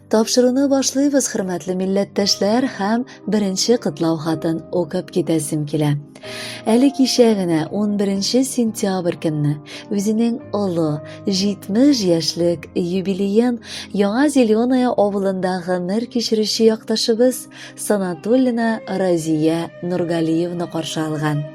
Тапшыруны башлыйбыз, хөрмәтле милләттәшләр, һәм беренче котлау хатын укып китәсем килә. Әле кичә генә 11 сентябрь көнне үзенең олы 70 яшьлек юбилеен Яңа Зеленая авылында гомер кичерүче якташыбыз Санатуллина Разия Нургалиевна каршы алган.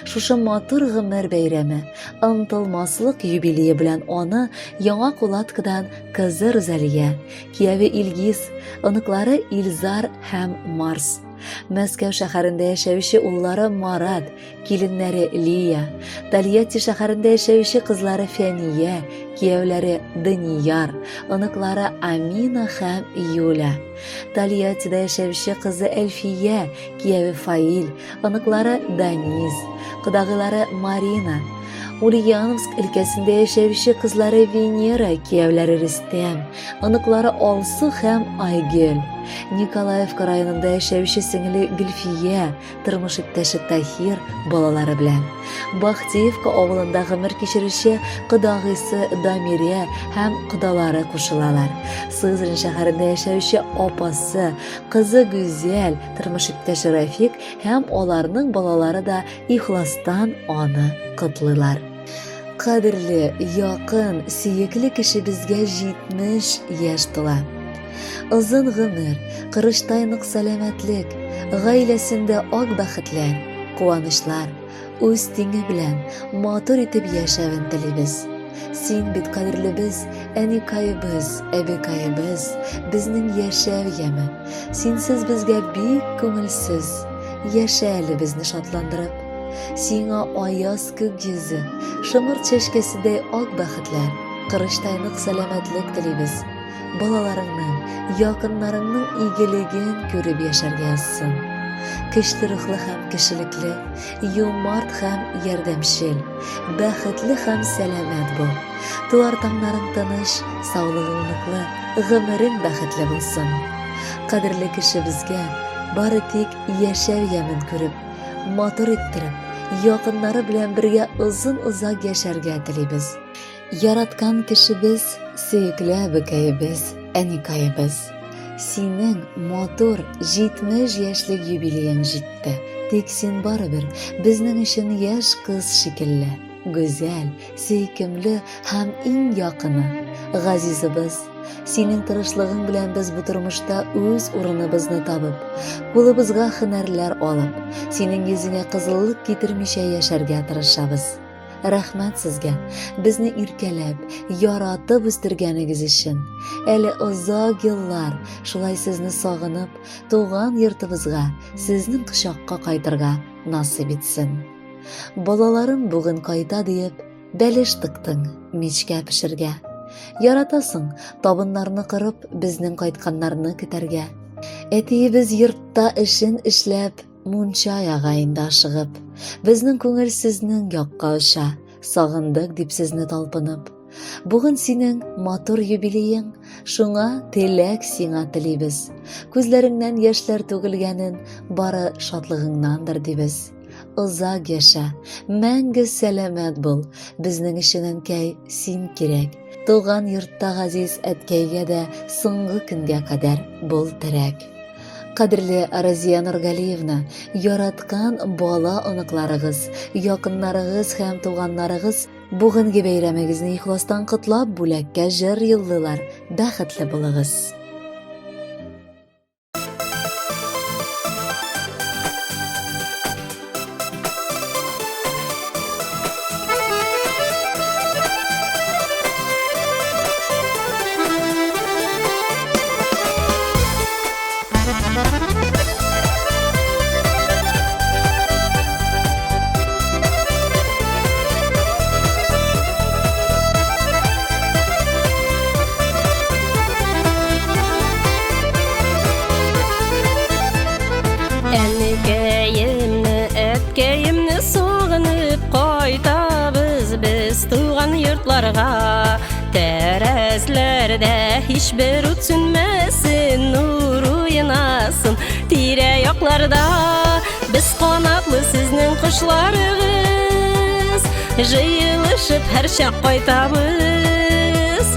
Шушы матур гомер бәйрәме, ынтылмаслык юбилее белән аны Яңа Кулаткадан кызы Рузалия, кияве Илгиз, оныклары Илзар һәм Марс, Мәскәү шәһәрендә яшәүче уллары Марат, киленнәре Лия, Тольятти шәһәрендә яшәүче кызлары Фәния, кияүләре Данияр, оныклары Амина һәм Юля, Тольяттида яшәүче кызы Әлфия, кияве Фаил, оныклары Даниз, кодагыйлары Марина, Ульяновск өлкәсендә яшәүче кызлары Венера, кияүләре Рөстәм, оныклары Алсу һәм Айгөл, Николаевка районында яшәүче сеңеле Гөлфия, тормыш иптәше Таһир балалары белән. Бахтиевка авылында гомер кичерүче кодагыйсы Дамирә һәм кодалары кушылалар. Сызрань шәһәрендә яшәүче апасы, кызы Гүзәл, тормыш иптәше Рафик һәм аларның балалары да ихластан аны котлыйлар. Кадерле, якын, сөекле кешебезгә 70 яшь тула. Озын гомер, корычтай нык сәламәтлек, гаиләсендә ак бәхетләр, куанычлар, үз тиңе белән матур итеп яшәвен телибез. Син бит кадерлебез, әникаебыз, әбекаебыз, безнең яшәү яме. Синсез безгә бик күңелсез. Яшә әле безне шатландырып. Сиңа аяз күк йөзе, шомырт чәчкәседәй ак бәхетләр, корычтай нык сәламәтлек телибез. Балаларыңның, якыннарыңның игелеген күреп яшәргә язсын. Көчле рухлы һәм кешелекле, юмарт һәм ярдәмчел, бәхетле һәм сәламәт бул. Туар таңнарың тыныч, саулыгың ныклы, гомерең бәхетле булсын. Кадерле кешебезгә бары тик яшәү ямен күреп, матур иттереп, якыннары белән бергә озын-озак яшәргә телибез. Яраткан кешебез, сөекле әбекәебез, әникаебез. Синең матур 70 яшьлек юбилеең җитте. Тик син барыбер безнең өчен яшь кыз шикелле, гүзәл, сөйкемле һәм иң якыны, газизыбыз. Синең тырышлыгың белән без бу тормышта үз урыныбызны табып, кулыбызга һөнәрләр алып, синең йөзеңә кызыллык китермичә яшәргә тырышабыз. Рәхмәт сезгә, безне иркәләп, яратып үстергәнегез өчен. Әле озак еллар шулай сезне сагынып, туган йортыбызга, сезнең кочакка кайтырга насыйп итсен. Балаларым бүген кайта диеп, бәлеш тыктың, мичкә пешергә. Яратасың, табыннарны кырып, безнең кайтканнарны көтәргә. Әтиебез йортта эшен эшләп, мунча яга инде ашыгып. Безнең күңел сезнең якка оча, сагындык дип сезне талпынып. Бүген синең матур юбилеең, шуңа теләк сиңа телибез. Күзләреңнән яшьләр түгелгәнен бары шатлыгыңнандыр дибез. Озак яшә, мәңге сәламәт бул. Безнең өчен әнкәй, син кирәк. Туган йортта газиз әткәйгә дә соңгы көнгә кадәр бул терәк. Кадерле Разия Нургалиевна, яраткан бала оныкларыгыз, якыннарыгыз һәм туганнарыгыз бүгенге бәйрәмегезне ихластан котлап, бүләккә җыр юллыйлар. Бәхетле булыгыз! Әнекәемне, әткәемне сагынып кайтабыз без туган йортларга. Тәрәзләрдә һичбер ут сүнмәсен, нур уйнасын тирә-якларда. Без канатлы сезнең кошларыгыз, җыелышып һәрчак кайтабыз.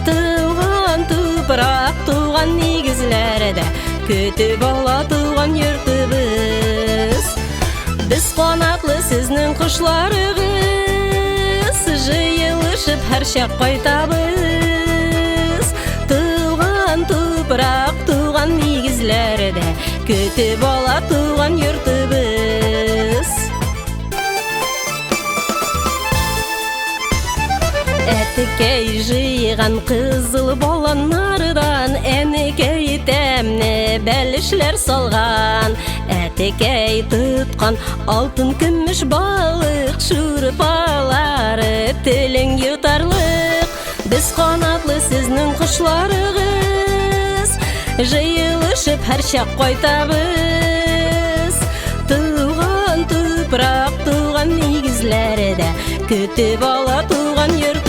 Туган туфрак, туган туган нигезләрдә көтеп ала туган йортыбыз. Без канатлы сезнең кошларыгыз, җыелышып һәрчак кайтабыз. Туган тупрак, туган нигезләрдә көтеп ала туган йортыбыз. Әтекәй җыйган кызыл баланнардан әнекәй тәмне бәлешләр салган. Әтекәй тоткан алтын көмеш балык шурпалары телең йотарлык. Без канатлы сезнең кошларыгыз, җыелышып һәрчак кайтабыз. Туган тупрак, туган нигезләрдә көтеп ала туган йортыбыз.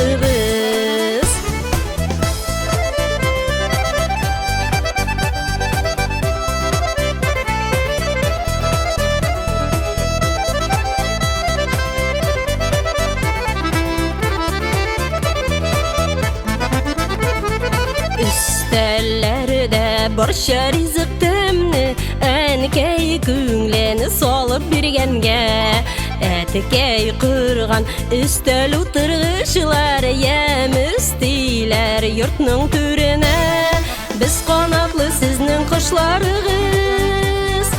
Өстәлләрдә барча ризык тәмне, әнкәй күңлен салып биргәнгә. Әтекәй корган өстәл утыргычлар ямь өстиләр йортның түренә. Без канатлы сезнең кошларыгыз,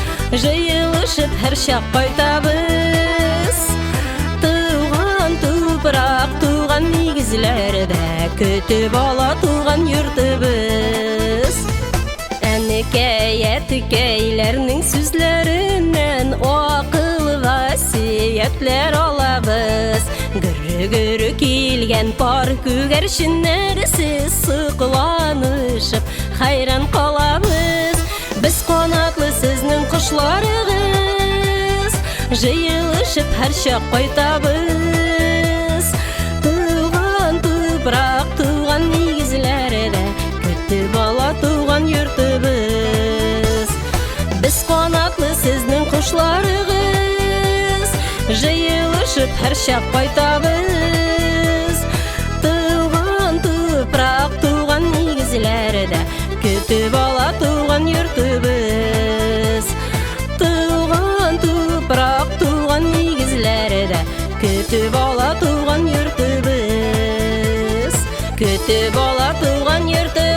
җыелышып һәрчак кайтабыз. Туган тупрак, туган нигезләрдә көтеп ала туган йортыбыз. Әнекәй, әтекәйләрнең сүзләреннән акыл васыятьләр алабыз. Гөре-гөре килгән пар күгәрченнәрсез сокланышып хәйран калабыз. Без канатлы сезнең кошларыгыз, җыелышып һәрчак кайтабыз. Туган тупрак, туган нигезләрдә көтеп ала туган йортыбыз. Без канатлы сезнең кошларыгыз, җыелышып һәрчак кайтабыз. Туган тупрак, туган нигезләрдә көтеп ала туган йортыбыз. Туган тупрак, туган нигезләрдә көтеп ала туган йортыбыз. Көтеп ала туган йортыбыз.